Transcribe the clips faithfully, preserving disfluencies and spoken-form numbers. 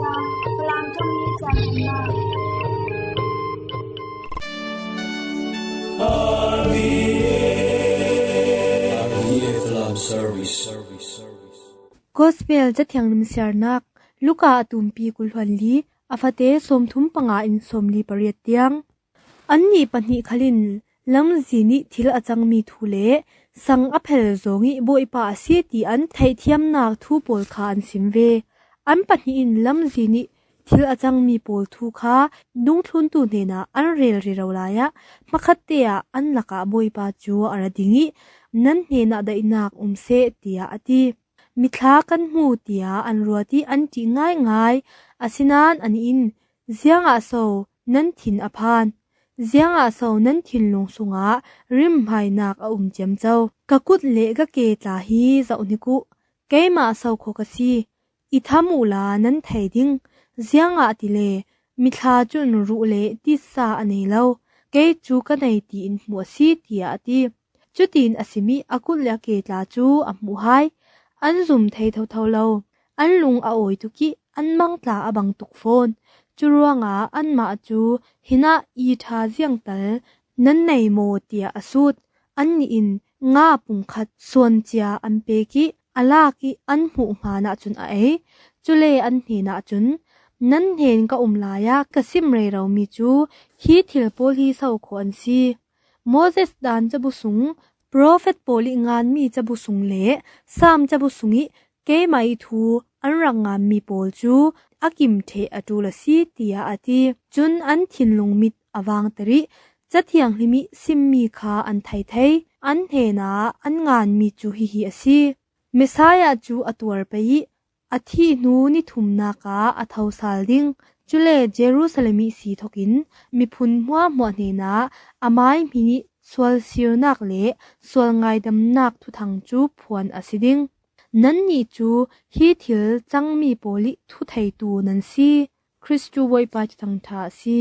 Falam thum ni chan na. R V A, R V A Falam Service. Gospel Cathiang lim siarnak, Luka a tumpi kul hluan li, a fate sawmthum panga in sawmli pariat tiang. Annih pahnih khal in lamzin ih thil a cangmi thu le sang a phel zawng ih Bawipa a si ti an theihthiamnak thu pawl kha an sim ve. An pahnih in lamzin ih thil a cangmi pawl thu kha dungthluntu hnenah an rel rero lai ah, hmakhatte ah an lakah Bawipa cu a ra ding ih, "Nan hnenah daihnak um seh," tiah a ti. "Mithla kan hmu," tiah an ruat ih an ṭih ngaingai. Asinain anih in, "Ziangah so nan thin a phan? Ziangah so nan thinlung sungah rimhmainak a um ciamco? Ka kut le ka ke tla hi zoh hnik uh. Keimah so khaw ka si. I tham uhla nan thei ding. Ziangahtile mithla cun ruh le titsa a nei lo. Kei cu ka nei tiin hmuh a si," tiah a ti. Cutin a sim ih a kut le a ke tla cu a hmuh hai. An zum thei thotho lo. An lung a awi tuk ih an mang tla a bang tuk fawn. Curuangah anmah cu, "Hinah i ṭha ziangtal nan nei maw?" tiah a sut. Annih in nga pungkhat suancia an pek ih a lak ih an hmuh hmaan ahcun a ei. Cule an hnenah cun, "Nan hnen ka um lai ah ka sim reromi cu hi thil pawl hi so khaw an si. Moses Daan cabu sung, profet pawl ih nganmi cabu sung le Saam cabu sungih keimah ih thu an rak nganmi pawl cu a kim ṭheh a ṭul a si," tiah a ti. Cun an thinlung mit a vangter ih Cathiang Hlim ih simmi kha an thei thei. An hnenah an nganmi cu hihi a si: Messiah cu a tuar pei ih a thih hnu ni thumnak ah a tho sal ding. Cule Jerusalem ihsi thokin miphun hmuahhmuah hnenah amai hmin ih sual sirnak le sual ngaidamnak thuthang cu phuan a si ding. Nannih cu hi thil cangmi pawl ih thutheitu nan si. Khrih cu Bawipa Thuthang ṭha a si.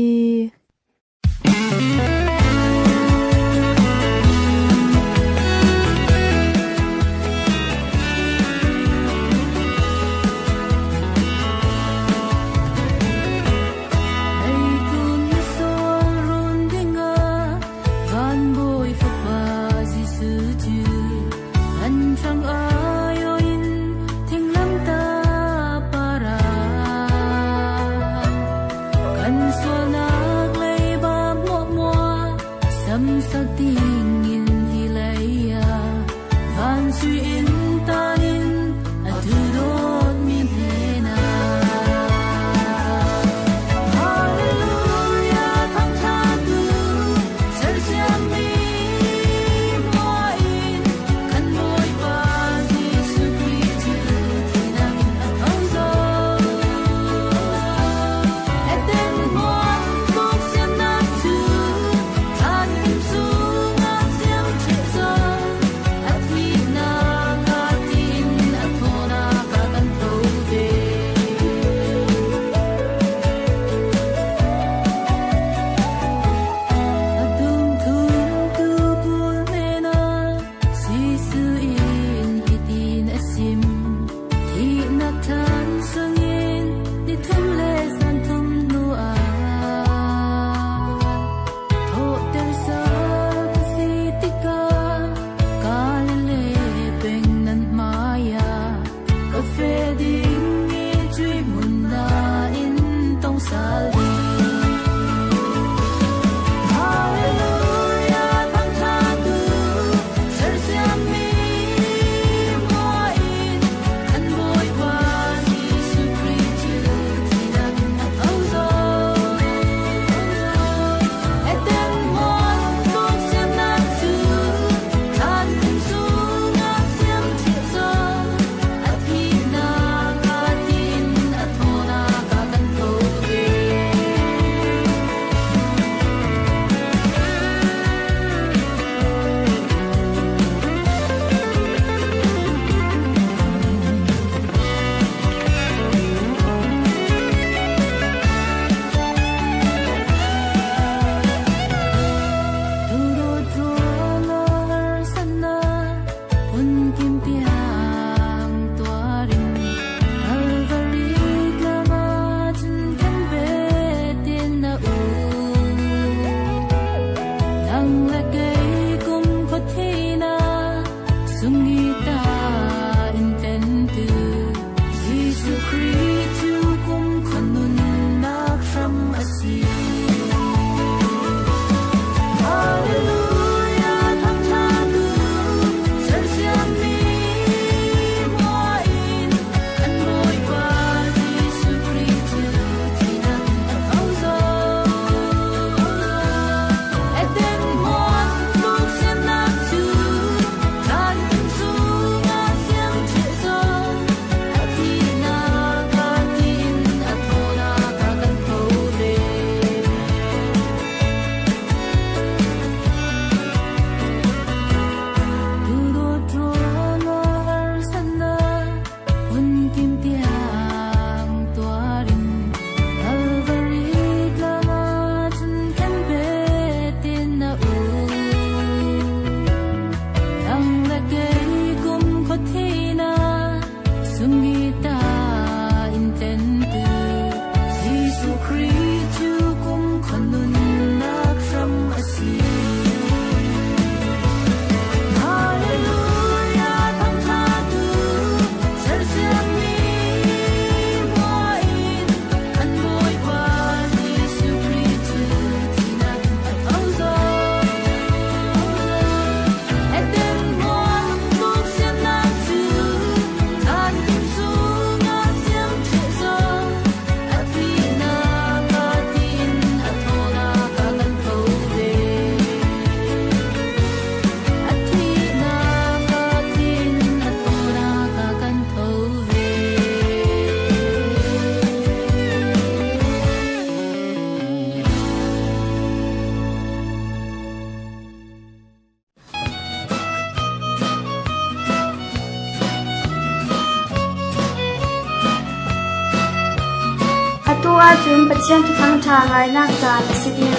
Tu ahcun Pathian Thuthang ṭha ngainak caan a si ding.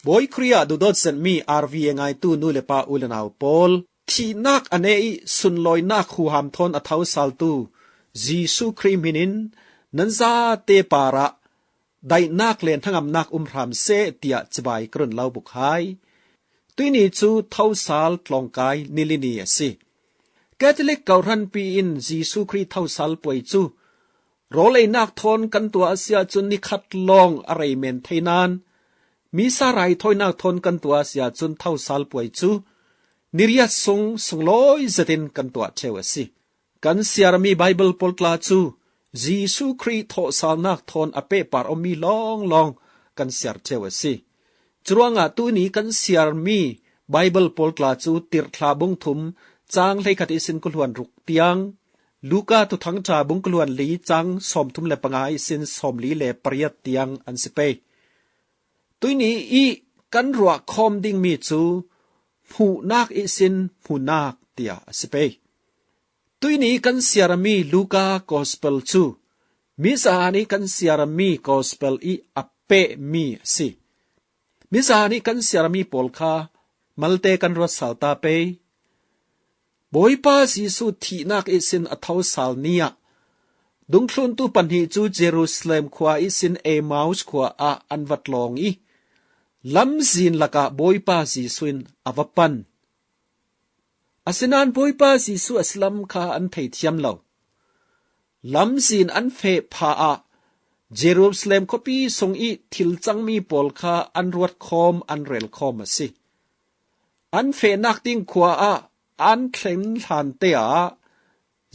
Bawi Khrih ah duhdawt zetmi R V A ngaitu nu le pa u le nau pawl, thihnak a ne i sunlawinak huham thawn a tho saltu Jesuh Khrih hmin in nan zate parah daihnak le hnangamnak um hram seh tiah cibai ka run lo buk hai. Tuihni cu thosal tlawngkai ni li ni a si. Catholic kawhhranpi in Jesuh Khrih thosal puai cu rawl einak thawn kan tuah a si ahcun nikhat lawng a rei men thei nain, Misa raithawinak thawn kan tuah a si ahcun thosal puai cu niriat sung sunglawi zetin kan tuah ṭheu a si. Kan siarmi Baibal pawl tla cu Jesuh Khrih thawhsalnak thawn a pehpar awmi lawnglawng kan siar ṭheu a si. Curuangah tuni kan siarmi Baibal pawl tla cu Tirhthlah bung thum cang hleikhat ihsin kuluan ruk tiang, Luka Thuthangṭha bung kuluan li cang sawmthum le panga ihsin sawmli le pariat tiang an si pei. Tuihni i kan ruah khawm dingmi cu hmuhnak ihsin hmunak tiah a si pei. Tuihni kan siarmi Luka Gospel cu mizan i kan siarmi Gospel i a pehmi a si. Mizan i kan siarmi pawl kha malte kan ruat sal ta pei. Bawipa Jesuh thihnak ihsin a thosal ni ah dungthluntu pahnih cu Jerusalem khua ihsin Emmaus khua ah an va tlawng i lamzin lakah Bawipa Jesuh in a va pan. Asinain Bawipa Jesuh a si lam kha an thei thiam lo. Lamzin an feh pha ah Jerusalem khuapi sung i thil cangmi pawl kha an ruat khawm, an rel khawm a si. An fehnak ding khua ah an thleng hlan te ah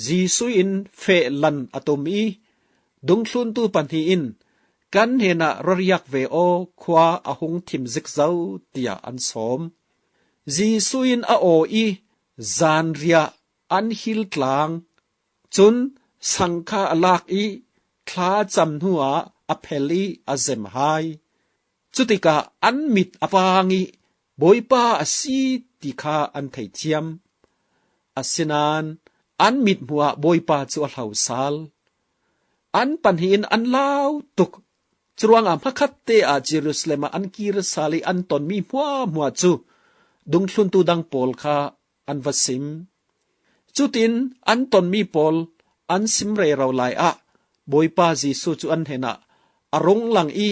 Jesuh in feh lan a tum i dungthluntu pahnih in, "Kan hnenah ra riak ve aw, khua a hung thim zik zo," tiah an sawm. Jesuh in a aw i zanriah an hil tlang. Cun sang kha a lak i thlacam hnuah a phel i a zem hai. Cutikah an mit a pang i Bawipa a si ti kha an thei thiam. Asinain an mit hmuah Bawipa cu a hlo sal. An pahnih in an lau tuk. Curuangah hmakhatte ah Jerusalem ah an kir sal i an tonmi hmuahhmuah cu dungthluntu dang pawl kha an va sim. Cutin an tonmi pawl an sim rero lai ah Bawipa Jesuh cu an hnenah a rung lang i,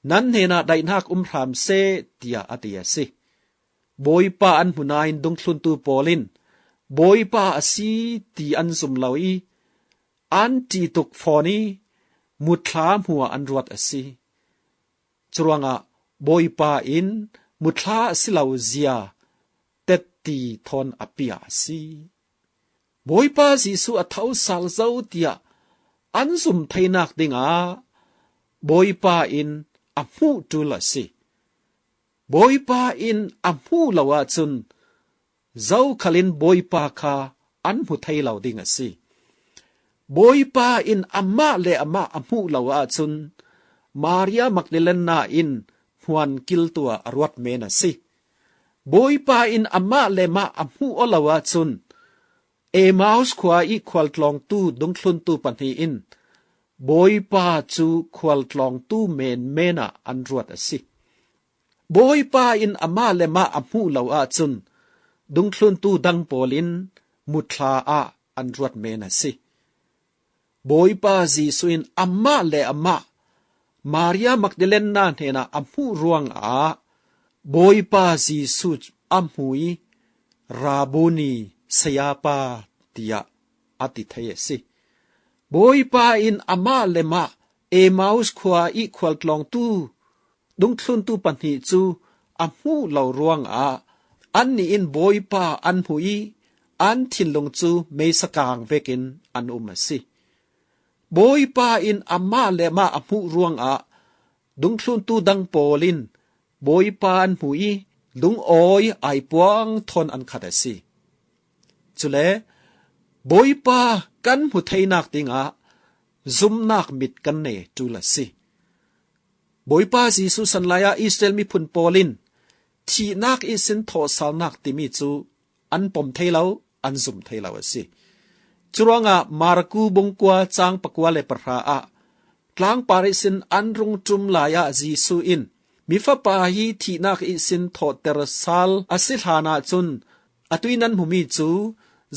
"Nan hnenah daihnak um hram seh," tiah a ti a si. Bawipa an hmu nain dungthluntu pawl in Bawipa a si ti an zum lo i, an ṭih tuk fawn i muthla hmuah an ruat a si. Curuangah Bawipa in muthla a si lo zia tetti thawn a pia a si. Bawipa Jesuh a thosal zo tiah an zum theinak dingah Bawipa in a hmuh ṭul a si. Bawipa in a hmuh lo ahcun zokhal in Bawipa kha an hmu thei lo ding a si. Bawipa in amah le amah a hmuh lo ahcun Maria Magdalena in hmuan kiltu ah a ruat men a si. Bawipa in amah le amah a hmuh aw lo ahcun Emmaus khua i khualtlawngtu dungthluntu pahnih in Bawipa cu khualtlawngtu menmen ah an ruat a si. Bawipa in amah le amah a hmuh lo ahcun dungthluntu dang pawl in muthla ah an ruat men a si. Bawipa Jesuh in amah le amah Maria Magdalena hnenah a hmuh ruangah Bawipa Jesuh a hmu i, "Rabuni, Sayapa," tiah a ti thei a si. Bawipa in amah le amah Emmaus khua i khualtlawngtu dungthluntu pahnih cu a hmuh lo ruangah annih in Bawipa an hmu i an thinlung cu meisa kang vekin an um a si. Bawipa in amah le amah a hmuh ruangah dungthluntu dang pawl in Bawipa an hmu i lungawi aipuang thawn an khat a si. Cule Bawipa kan hmu theinak dingah zumnak mit kan nei ṭul a si. Bawipa Jesuh san lai ah Israel miphun pawl in thihnak ihsin thawhsalnak timi cu an pom thei lo, an zum thei lo a si. Curuangah Marku bung kua cang pakua le pahra ah tlangpar ihsin an rung ṭum lai-ah Jesu in, "Mi Fapa hi thihnak ihsin thawhter sal a si hlanah cun atu i nan hmumi cu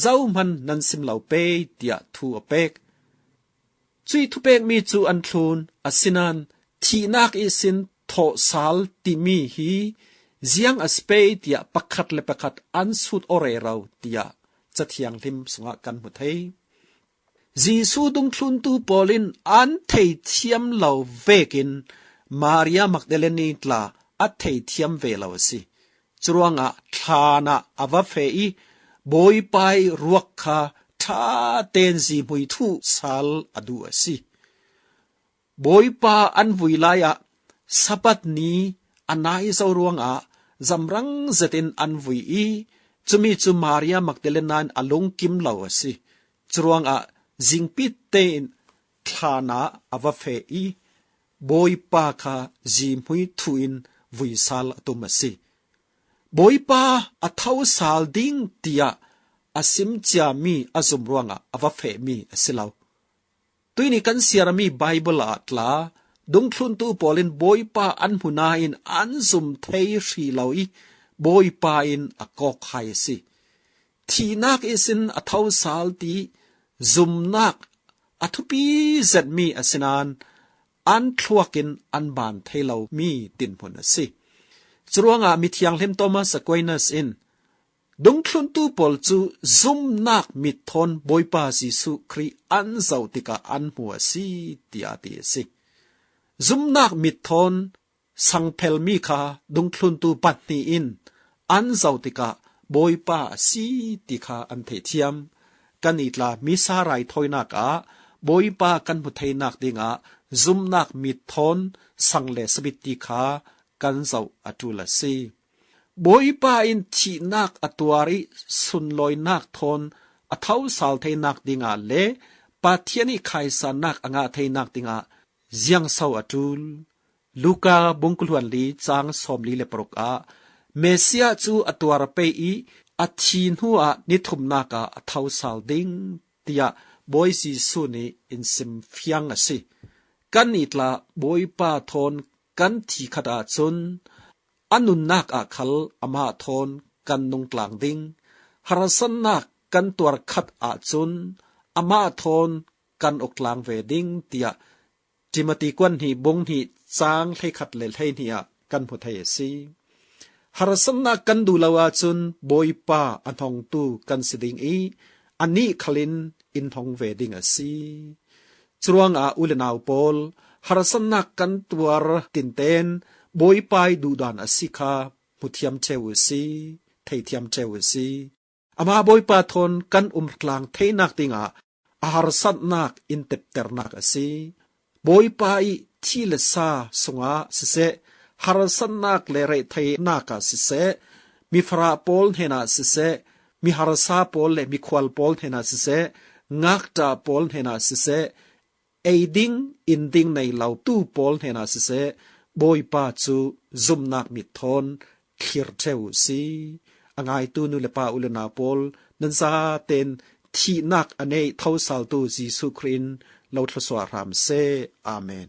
zohman nan sim lo pei," tiah thu a pek. Cuih thupekmi cu an thlun, asinain thihnak ihsin thawhsal timi hi ziang a si pei tiah pakhat le pakhat an sut aw rero tiah Cathiang Hlim sungah kan hmu thei. Jesu dungthluntu pawl in an theithiam lo vekin Maria Magdalene tla a theithiam ve lo a si. Curuangah thlan ah a va feh i Bawipa ih ruak kha ṭha tein zihmui thuh sal a duh a si. Bawipa an vui lai ah Sabbath ni a nai zo ruangah zamrang zetin an vui i cumi cu Maria Magdalena in a lungkim lo a si. Curuangah zingpi tein thlan ah a va feh i Bawipa kha zihmui thuh in vui sal a tum a si. Bawipa a tho sal ding tiah a sim ciami a zum ruangah a va fehmi a si lo. Tuihni kan siarmi Baibal ah tla dungthluntu pawl in Bawipa an hmu nain an zum thei hrih lo i Bawipa in a kawk hai a si. Thihnak ihsin a tho sal ti zumnak a thupi zetmi asinain an thluak in an ban thei lomi dinhmun a si. Curuangah mithianghlim Thomas Aquinas in dungthluntu pawl cu zumnak mit thawn Bawipa Jesuh Khrih an zoh tikah an hmu a si, tiah a ti a si. Zumnak mit thawn sangphelmi kha dungthluntu pahnih in an zoh tikah Bawipa a si ti kha an theithiam. Kan i tla misa raithawinak ah Bawipa kan hmu theinak dingah zumnak mit thawn sang le sabit ti kha kan zoh a ṭul a si. Bawipa in thihnak a tuar i sunlawinak thawn a tho sal theinak dingah le Pathian ih khaisannak a ngah theinak dingah ziangso a ṭul. Luka bung kul hluan li cang sawmli le paruk ah Messiah cu a tuar pei i a thi hnuah ni thumnak ah a tho sal ding tiah Bawi Jesuh nih in sim fiang a si. Kan i tla Bawipa thawn kan thi khat ahcun a nunnak ah khal amah thawn kan nungtlang ding. Harsatnak kan tuar khat ahcun amah thawn kan uk tlang ve ding tiah Timothy kuan hnih bung hnih cang hleikhat le hleihnih ah kan hmu thei a si. Harsatnak kan duh lo ahcun Bawipa a hnongtu kan si ding i anih khalin in hnong ve ding a si. Curuangah u le nau pawl, harsatnak kan tuar tinten Bawipa ih duhdan a si kha hmuthiam ṭheu u si, theithiam ṭheu u si. Amah Bawipa thawn kan um tlang theinak dingah a harsatnak in tepternak a si. Bawipa ih thi le sa sungah siseh, harsatnak le rehtheinak ah siseh, mifarah pawl hnenah siseh, miharsa pawl le mikhual pawl hnenah siseh, ngakṭah pawl hnenah siseh, ei ding in ding nei lo tu pawl hnenah siseh, Bawipa cu zumnak mit thawn thlir ṭheu u si. A ngaitu nu le pa u le nau pawl, nan zaten thihnak a neih thosaltu Jesuh Khrih in lo thluasuah hram seh. Amen.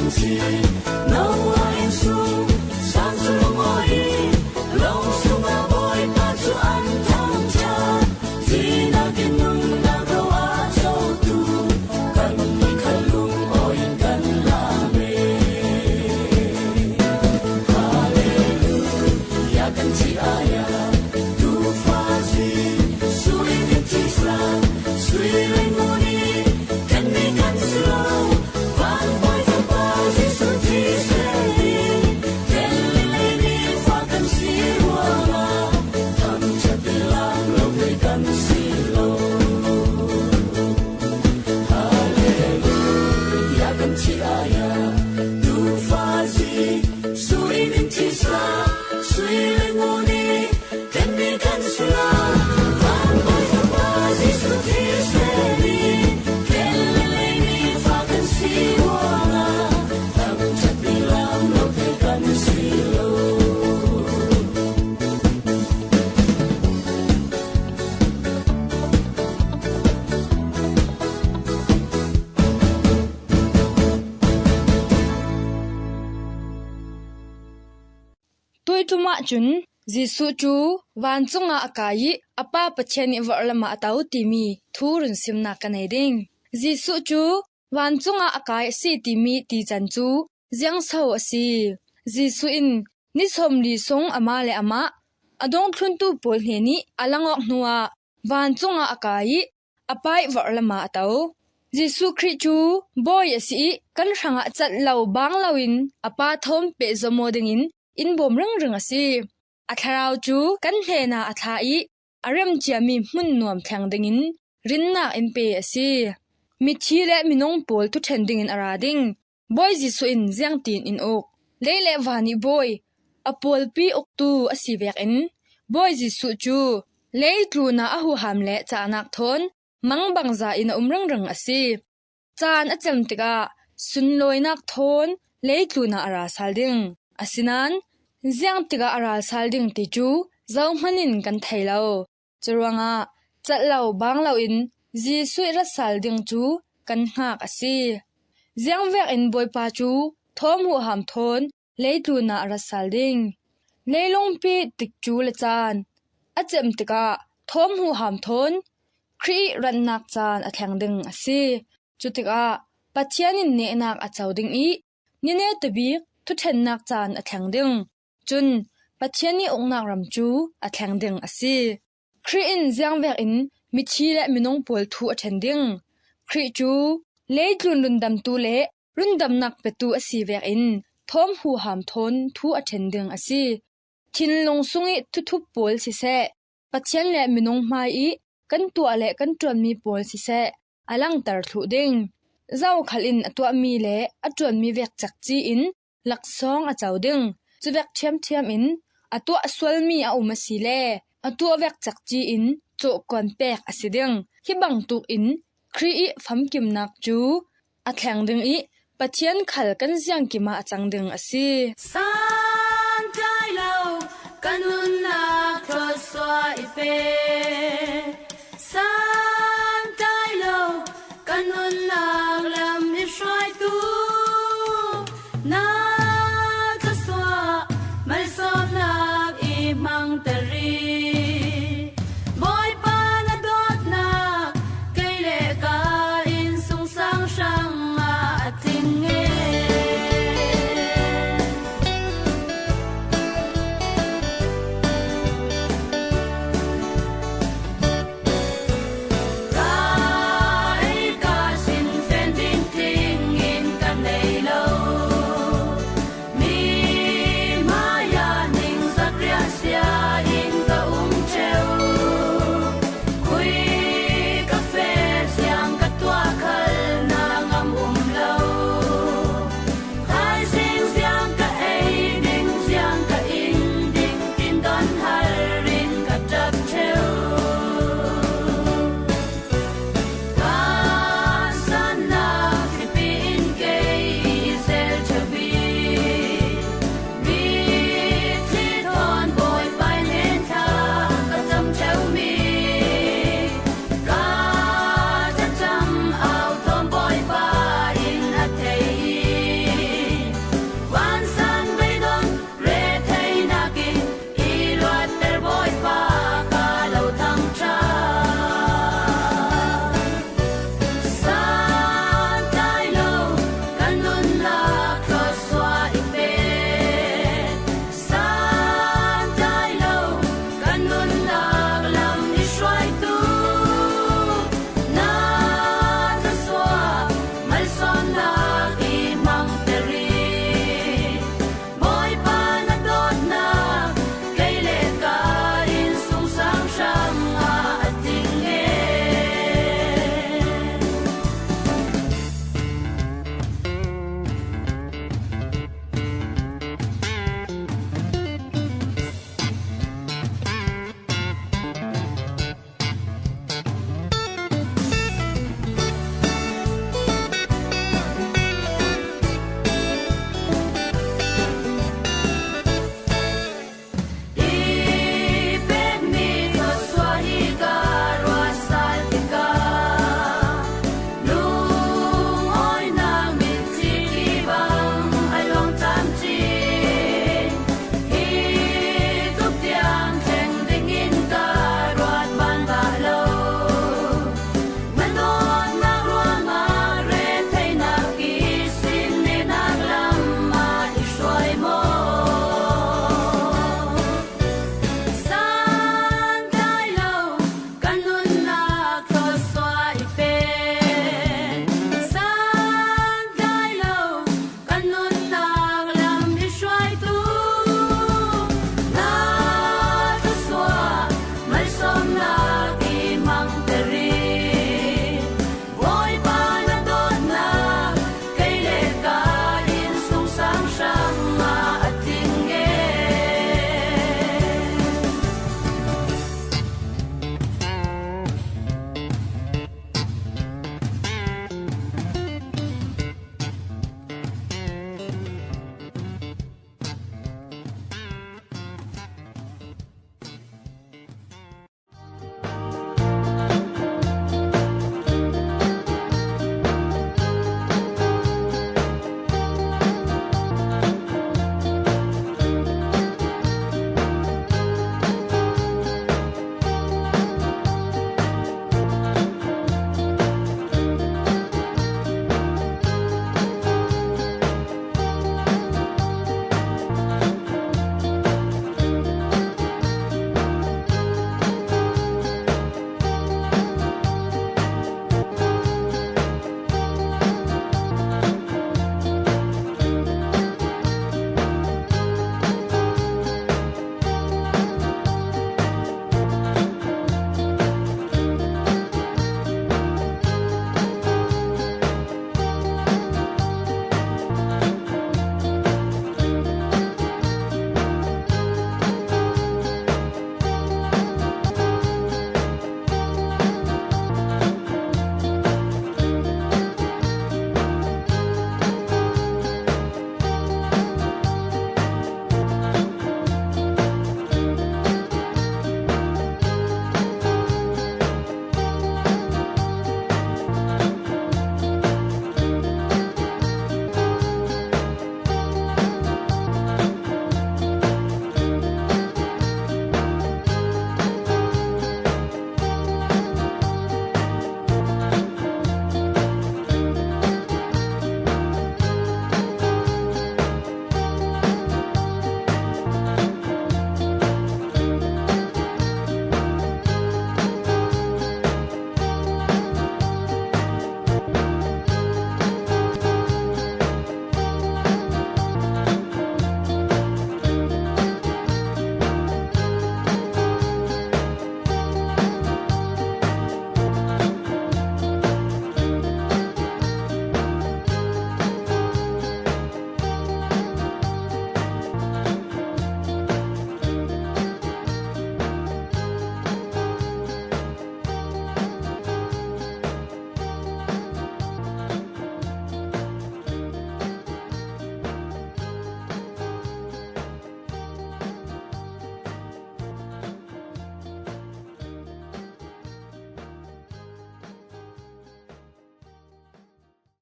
Noah in sung sang sung awi, long sung a boy pa chu an thang cha. Tina kin nung na ko a cho tu, kan ni kan lung oi kan la me. Hallelujah, kan chi aya, tu fa si, su in chi sa, sui ren mo ni, kan ni kan si lo. Tuiṭum ah cun Jesuh cu vancung ah a kai ih a Pa Pathian ih vorhlam ah a to timi thu runsimnak ka nei ding. Jesuh cu vancung ah a kai a si timi tican cu ziangso a si? Jesuh in ni sawmli sung amah le amah a dungthluntu pawl hnenih a lang awk hnuah vancung ah a kai ih a Pa ih vorhlam ah a to. Jesuh Khrih cu Bawi a si ih kan hrangah cat lo baang loin a Pa thawm pehzom aw dingin in bawm ringring a si. A thlarau cu kan hnenah a thlah ih a remciami hmun nuam thleng dingin rinnak in pe a si. Mithi le minung pawl thuṭhen dingin a ra ding. Bawi Jesuh in ziangtin in uk? Lei le van ih Bawi, a pawlpi uktu a si vekin Bawi Jesuh cu leitlun ah a huham le cahnak thawn mangbangza in a um ringring a si. Caan a cem tikah sunlawinak thawn leitlun ah a ra sal ding. Asinain ziang tikah a ra sal ding ti cu zohman in kan thei lo. Curuangah cat lo baang loin Jesuh ih rat sal ding cu kan hngak a si. Ziangvekin Bawipa cu thawm huham thawn leitlun ah a rat sal ding. Leilungpi tikcu le caan a cem tikah thawm huham thawn Khrih ih ratnak caan a thleng ding a si. Cutikah Pathian in nehnak a co ding ih ni netabik thuṭhennak caan a thleng ding. Cun Pathian ih uknak ram cu a thleng ding a si. Khrih in ziangvekin mithi le minung pawl thu a ṭhen ding? Khrih cu leitlun rundamtu le rundamnak petu a si vekin thawm huham thawn thu a ṭhen ding a si. Thinlung sungih thuthup pawl siseh, Pathian le minung hmai ih kan tuah le kan ṭuanmi pawl siseh, a langter thluh ding. Zokhal in a tuahmi le a ṭuanmi vek cekci in laksawng a co ding. Cuvek ṭhiamṭhiam in a tuah sualmi a um asile a tuah vek cekci in cawhkawn pek a si ding. Hi bangtuk in Khrih ih famkimnak cu a thleng ding ih Pathian khal kan ziangkim ah a cang ding a si. San kai lo, kan nunnak thluasuah i pe.